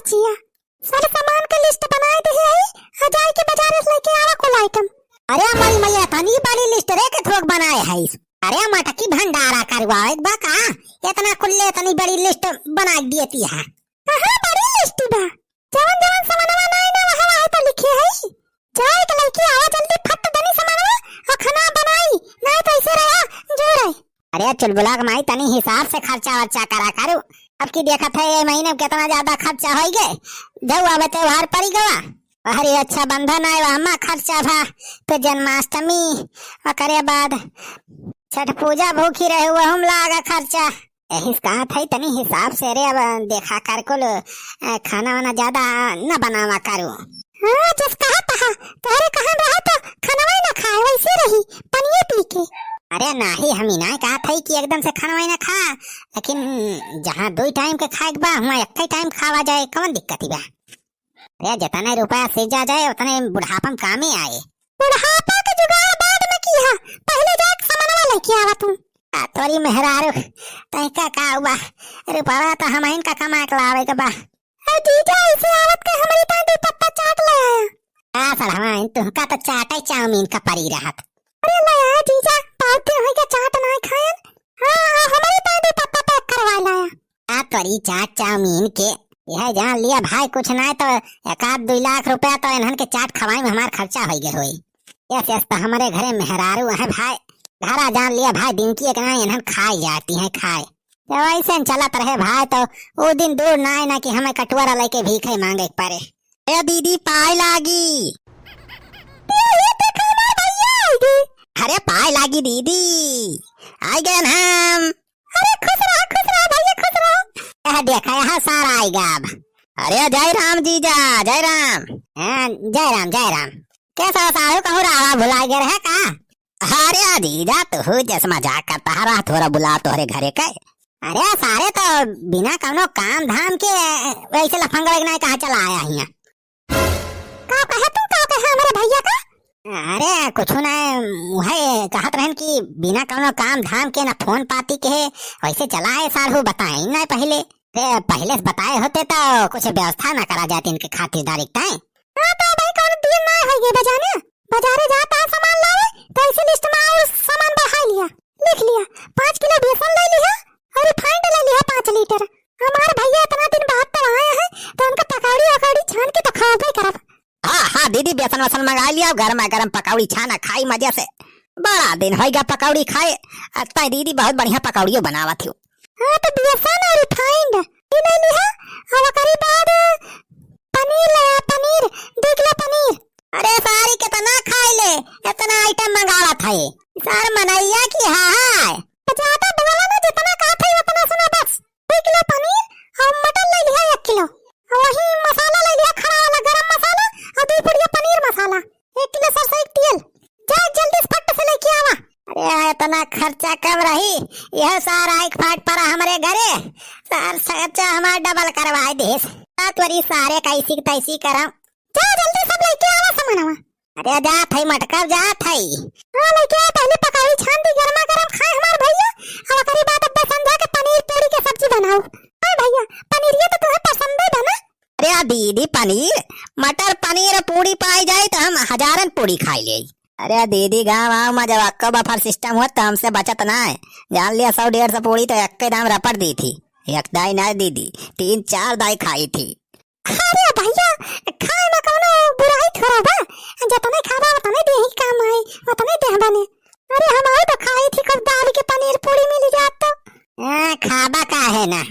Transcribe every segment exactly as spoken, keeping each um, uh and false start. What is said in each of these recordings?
बच्चिया, सब सामान के list बनाए दे है, आ जाए के बाजार से लेके आवा कुल item। अरे हमारी मैया, तनी बड़ी list रे के थोक बनाए है। अरे मटकी भंडारा करवावे बा का? इतना कुल्ले इतनी बड़ी list बना दिए ती है। कहाँ बड़ी list बा? जवन जवन सामानवा नाई ना वहाँ वहाँ तो लिखे है। जाए के लेके आवा जल्दी, फट दनी सामानवा और खाना बनाई, नाई तो ऐसे रहा जो रहे। अरे चुलबुला के माई, तनी हिसाब से खर्चा वर्चा करा करू। अब की देखत है ये महीने में कितना ज्यादा खर्चा होई गए। जब अब त्योहार पड़ी गवा, अरे रक्षाबंधन आए, वहमा खर्चा भा, फिर जन्माष्टमी, ओकरे बाद छठ पूजा भूखी रहे, वहम लागा खर्चा। यही से कहत है तनी हिसाब से रे, अब देखा कर कुल, अ, खाना वाना ज्यादा न बनावा करू। हाँ, जस कहा तहा, तोहरे कहन रहा तो खानवा ही ना खाए, वैसे रही, पनिये पी के। अरे नाही, हम ही ना कहत है कि एकदम से खानवा ही ना खा, लेकिन जहाँ दो टाइम के खाए के बा, वहाँ एक ही टाइम खावा जाए, कौन दिक्कत ही बा? अरे जितने रुपया सीजा जाए, उतने बुढ़ापा में कामे आए। बुढ़ापा के जुगाड़ बाद में किहा, पहले जाके सामानवा लेके आवा तू। आ तोरी मेहरारू, तई का का हुआ? रुपया तो हम इनका कमा के लावे के बा। ए जीजा, ऐसे आवत के हमारी ताई दो पत्ता चाट ले आया। आ सड़वा, इन तुमका तो चाटे चाउमीन का परी रहत। अरे ले आया जीजा, बहुत दिन हो गया चाट ना खायन। हाँ, हाँ, हमारी ताई दो पत्ता pack करवा लाया। आ तोरी चाट चाउमीन के, यह जान लिया भाई, कुछ ना तो एक आध दो लाख रुपया तो इन्हन के चाट खवाई में हमार खर्चा हो गए होई। यस, यस, तो हमारे घरे मेहरारू है भाई, घरा जान लिया भाई, दिन की एक ना इन्हन खाई जाती हैं, खाए। जब ऐसे न चलत रहे भाई, तो वो दिन दूर ना आए ना कि हमें कटोरा लेके भीखे मांगे के पड़े। ए दीदी, पाए लागी। ये देखा हमार भैया आए गए। अरे पाए लागी दीदी, आए गए हम। अरे खुश रहो, खुश रहो भैया, खुश रहो। यह देखा, यहाँ सार आएगा अब। अरे जय राम जीजा, जय राम। हाँ, जय राम, जय राम। कैसा साढ़ू, कहूँ रावा भुला गए रहे का? अरे जीजा, तू जस मजाक करता है, रहा थोड़ा बुला तोहरे घरे के। अरे सारे तो बिना कौनो काम धाम के वैसे लफंगड़े के नहीं कहाँ चला आया हियाँ। का कहे तू, का कहे हमारे भैया का? अरे कुछ ना, वही कहत रहन कि बिना कौनो काम धाम के ना फोन पाती के है, वैसे चला आए साढ़ू, बताए ना पहले। ते पहले से बताए होते तो कुछ व्यवस्था ना करा जाती इनके खातिरदारी के ताई। हाँ तो भाई कौनो दिन ना है ये बजाने, बाजारे जाता है सामान लावे तो इसी list में और सामान बढ़ा लिया, लिख लिया, पाँच किलो बेसन ले लिया और refined ले लिया पाँच लीटर। हमार भैया इतना दिन बाद तो आए हैं तो उनका पकौड़ी वकौड़ी छान के तो खावे करब। हाँ, हाँ, दीदी, बेसन वसन मंगा लिया, गरमा गरम पकौड़ी छाना खाई मजे से। बड़ा दिन होइगा पकौड़ी खाए। आज ताई दीदी बहुत बढ़िया पकौड़ियो बनावत हो। हाँ, तो बेसन और refined ई ले लिहा, और ओकरी बाद पनीर ले आ, पनीर, दो किलो पनीर। अरे सारी, कितना खाई ले, इतना item मंगावत है। सार मनैया की हाय। ज्यादा बोला ना, जितना कहत है उतना सुना बस। दो किलो पनीर और मटन ले लिहा एक किलो, और वही मसाला ले लिहा, खड़ा वाला गरम मसाला और दो पुड़िया पनीर मसाला, एक किलो सरसों एक तेल। जा जल्दी से फट से लेके आवा। अरे इतना खर्चा कम रही, यह सारा एक फाट पड़ा हमरे घरे, सार खर्चा हमार double करवाए देस। आ तोरी सारे कैसी तैसी करम। जा जल्दी सब लेके आवा सामानवा। अरे जात है मटका, जात है। हाँ लेके आ, पहले पकौड़ी छान दी, गरमा गरम खाए हमार भैया, और ओकरी बाद अब्बा संझा के पनीर पूरी के सब्जी बनाओ। हाँ भैया, पनीरिया तो तुम्हें पसंद है ना? अरे आ दीदी, पनीर, मटर पनीर पूरी पाई जाए तो हम हजारन पूरी खाई ले। अरे दीदी, गाँव आँव में जब अक्को बफर system होत तो हमसे बचत ना है। जान लिया, सौ डेढ़ सौ पूरी तो एक दाम रपट दी थी। एक दाई ना दीदी, तीन चार दाई खाई थी। अरे भैया, खाए में कौनो बुराई थोड़ा बा, जतने खाबा उतने देही काम आए, उतने देह बने। अरे हमारे तो खाई थी खूब दाल के पनीर पूरी मिली जात तो। हाँ, खाबा का है ना,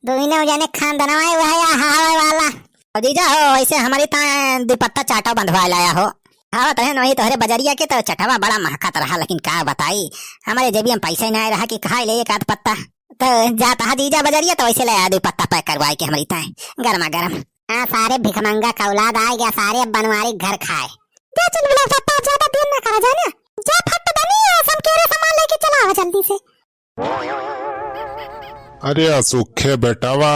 दुइनो जने खानदनवा है वह या हावे वाला। और जीजा हो, ऐसे हमारी ता दुपत्ता चाटा बंधवा लाया हो। हाँ, तहे नहीं तोहरे बजरिया के तो चटवा बड़ा महकत रहा, लेकिन का बताई, हमारे जेबिया में पैसा ही नहीं रहा कि खाए ले एक आध पत्ता। तो जाता है जीजा बजरिया, तो वैसे ले आ दो पत्ता pack करवाए के हमारी ताए, गरमा गरम। हाँ, सारे भिखमंगा का औलाद आ गया, सारे अब बनवारी घर खाए। जा चल बुला पत्ता, ज्यादा देर ना करा जाए ना। जा फट बनी है, सब केरे सामान लेके चला आवा जल्दी से। अरे असुखे बेटवा,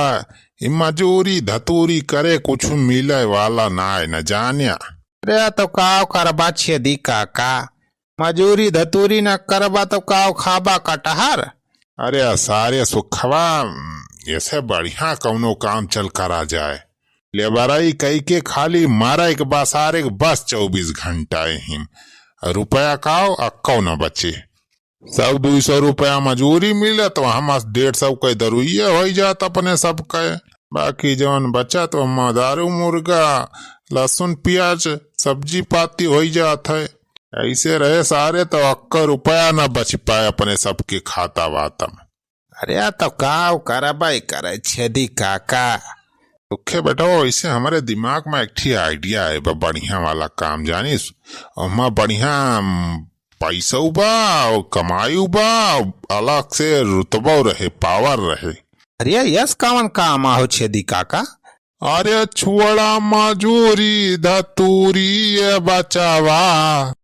ई मजूरी धतूरी करे कुछ मिले वाला ना है न जान्या। अरे तो काव करबा छेदी काका, मजूरी धतूरी न करबा तो काव खाबा कटहर? अरे सारे सुखवा, ऐसे बढ़िया कौनो काम चल करा जाए। लेबरई कई के खाली मरइ के बा सारे के, बस चउबीस घंटा एहिम। रुपया काव अक्कौ न बचे। सौ दुइ सौ रुपया मजूरी मिलत, वहाँ मस डेढ़ सौ के दरुइया होइ जात अपने सबके। बाकी जवन बचत, वहाँ दारू मुर्गा, लहसुन प्याज, सब्जी पाती होइ जात है। ऐसे रहे सारे तो अक्का रुपया न बच पाए अपने सबके खाता वाता में। अरे, आ तो काव करबै करे छेदी काका। दुखे बेटा, वैसे हमरे दिमाग में एक ठी idea आए बा, बढ़िया वाला काम जानिस। ओमा बढ़िया, उम, पैसौ बा, और कमाई बा, अलग से रुतबौ रहे, power रहे। अरे, यस कवन काम आहो छेदी काका? अरे, छोड़ा मजूरी धतूरी ए बचावा,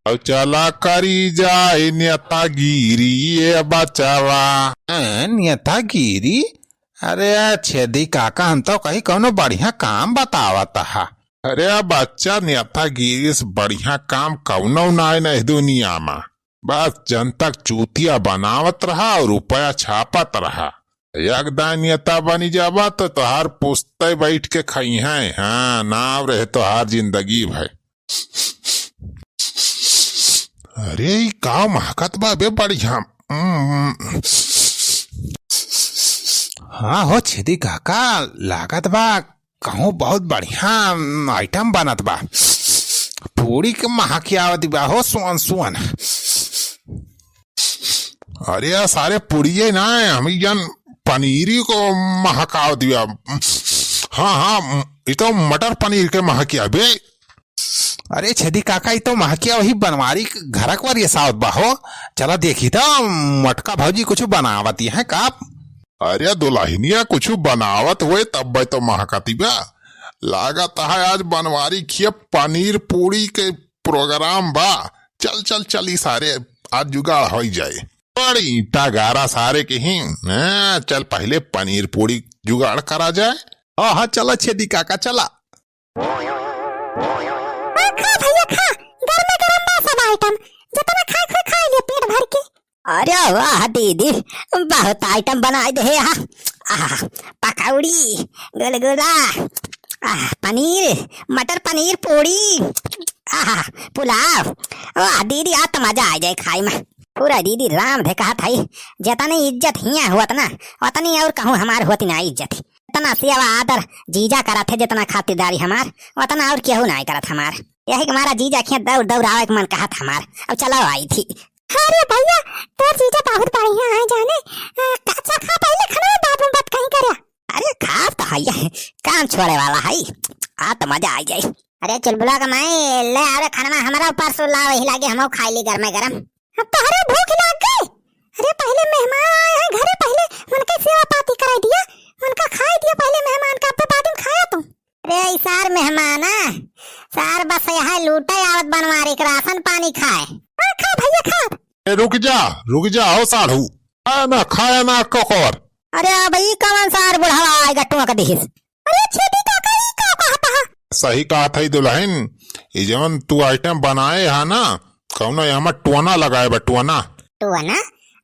और चला करी जाए नेतागिरी ए बचावा। हैं, नेतागिरी? अरे छेदी काका, हम तो कही कौनो बढ़िया काम बतावत हा। अरे बच्चा, नेतागिरी से बढ़िया काम कौनो नाय न इस दुनिया मा। बस जनता के चूतिया बनावत रहा और रुपया छापत रहा। एक दाईं नेता बनी जाबा तो तोहार पुस्तै बैठ के खइहैं। हाँ, नाव रहे तोहार जिंदगी भर। अरे, ई का महकत बा बे बढ़िया? उम्म। हाँ हो छेदी काका, लागत बा कहूँ बहुत बढ़िया, उम्म, item बनत बा। पूड़ी के महक आवत बा हो, सुअन सुअन। अरे यार, सारे पुड़िये ना है, हम ई जन पनीरी को महकाव दिया। हाँ, हाँ, ई तो मटर पनीर के महकिया बे। अरे छेदी काका, ई तो महकिया वही बनवारी घरक वारी सावत बा हो। चला देखी तो, मोटका भौजी कुछ बनावती है का? अरे दुल्हनिया कुछ बनावत हुए तब तो महकती बा। लागत है आज बनवारी खिया पनीर पूड़ी के program बा। चल, चल, चल, ई सारे आज जुगाड़ होइ जाए। बड़ी ईंटा गारा सारे के ही। हाँ, चल पहिले पनीर पूड़ी जुगाड़ करा जाए। हाँ, हाँ, चला छेदी काका, चला। हाँ, खा भैया, खा। गरमे गरम बा सब item। जितना खाए के होई, खाए ले पेट भर के। अरे वाह दीदी, बहुत item बनाइ दे हा। आहा, पकौड़ी, गुलगुला, आहा, पनीर, मटर पनीर पूड़ी, आहा, पुलाव। वाह दीदी, आज तो मजा आ जाए खाए में। पूरा दीदी राम धे कहत हई, जितनी इज्जत हियाँ होत ना, उतनी और कहूँ हमार होती ना इज्जत। इतना सेवा आदर जीजा करत है, जितना खातिरदारी हमार, उतना और केहू नाई करत हमार। यही के मारा जीजा खिया दौड़ दौड़ आवे के मन कहत हमार। अब चलो आई थी। अरे भैया, तोर जीजा बहुत बढ़िया है जाने। अ, अच्छा खा पहिले खाना, बाद में बात कहीं करे। अरे खा तो है, काम छोड़े वाला है, आ तो मजा आ जाए। अरे चुलबुला का माई, ले आवे खाना, हमरा ऊपर से लावे ही लागे, हमहू खाई ली गरमे गरम। अब तोहरे भूख लाग गई? अरे पहिले मेहमान आए हैं घरे, पहिले उनके सेवा पाती कराई दिया, उनका खाई दिया पहिले मेहमान का, अब बाद में खाया तू। अरे ई सार मेहमान है, सार बस यहाँ लूटे आवत बनवारी के राशन पानी खाए। हाँ खा भैया खा। ए रुक जा, रुक जा हो साढ़ू, खाया ना, खाया ना कोकोर। अरे अब ई कवन सार बुढ़वा आएगा टोक दिहिस। अरे छेदी काका, ई का कहत हा? सही कहत हई दुल्हन, ई जवन तू item बनाए हा ना, कौनो एमा टोना लगाए बा, टोना। टोना?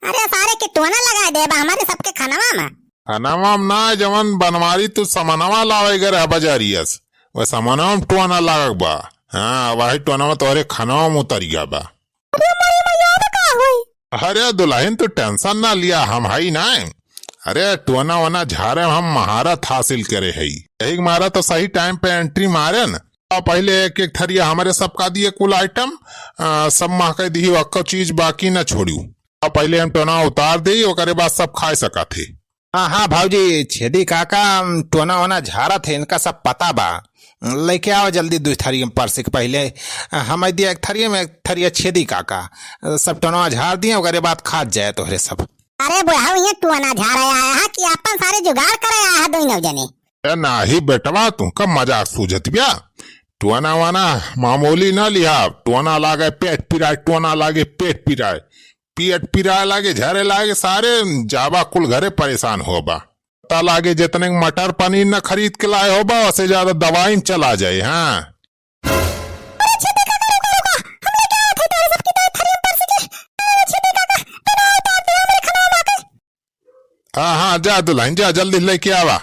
अरे सारे के टोना लगाए देबा हमरे सबके खनवा में। खनवा में ना, जवन बनवारी तू समनवा लावे गए रहा बजारिया से, वह समनवा में टोना लागक बा। हाँ, वही टोनवा तोहरे खनवा में उतरि गया बा। अरे माई, माई, अब का होई? अरे दुल्हन, तू tension ना लिया, हम हई ना। अरे टोना वोना झारे में हम महारत हासिल करे हई। यही के मारा तो सही time पे entry मारे न। आ पहिले एक एक थरिया हमरे सबका दिए कुल item, आ, सब महके दिही, अक्को चीज बाकी ना छोड़ियो। आ पहिले हम टोना उतार देई, ओकरे बाद सब खाए सकत ही। हाँ, हाँ, भौजी, छेदी काका, टोना ओना झारत है, इनका सब पता बा। लेके आओ जल्दी दुइ थरिया में परसिक पहिले। हम दिया एक थरिया में, एक थरिया छेदी काका। सब टोनवा झार दिए, ओकरे बाद खात जाए तोहरे सब। अरे बुढ़ऊ, ये टोना झारे आया है कि अपन सारे जुगाड़ करे आया है दोनों जने? ए नाही बेटवा, तू का मजाक सूझत बिया? टोना वाना मामूली ना लिहा, टोना लागे पेट पिराए, टोना लागे पेट पिराए। पेट पिराए लागे, झरे लागे, सारे जाबा कुल घरे परेशान होबा। पता लागे जितने मटर पनीर न खरीद के लाए होबा, ओसे ज्यादा दवाई में चला जाए। हाँ। अरे छेदी काका, रुका, रुका, हम लेके आवत है तोहरे सबकी दो थरिया में परसिक। अरे छेदी काका, बिना उतार दे हमरे खनवा में आके। हाँ, हाँ, जा दुल्हन, जा, जल्दी लेके आवा।